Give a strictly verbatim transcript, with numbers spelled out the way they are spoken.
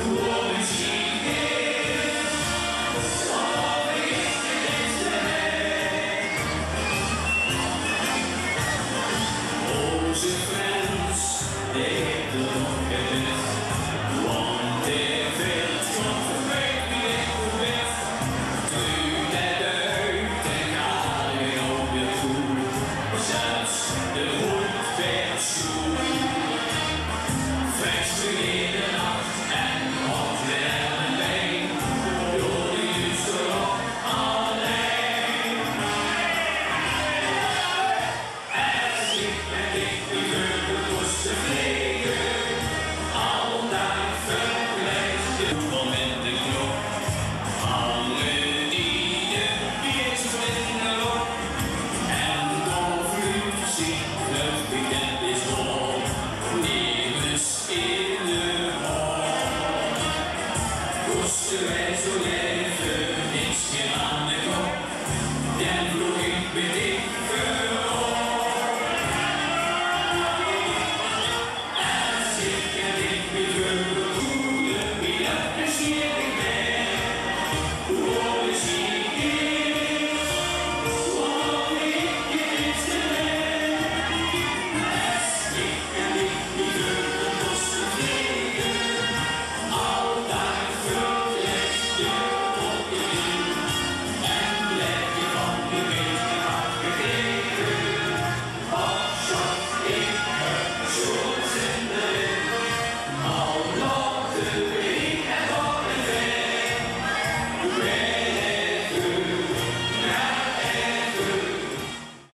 Ózze Frens, dae haet d'r nog gein mit, want dae vilt van verweit wie dae weer. Toen dae duit, dae geit 'r ouch weer toe. Zelfs de hóndj waert zoe. Frens begint de nach en op de elf been. Door de juiste rok allein. En ich en ich, die veugelkes te vlege. Al daag verplicht, de moment de klok. Alle die de piers in de lok. En dan vlucht zich het weekend is rond. Nevens in de hond. Koste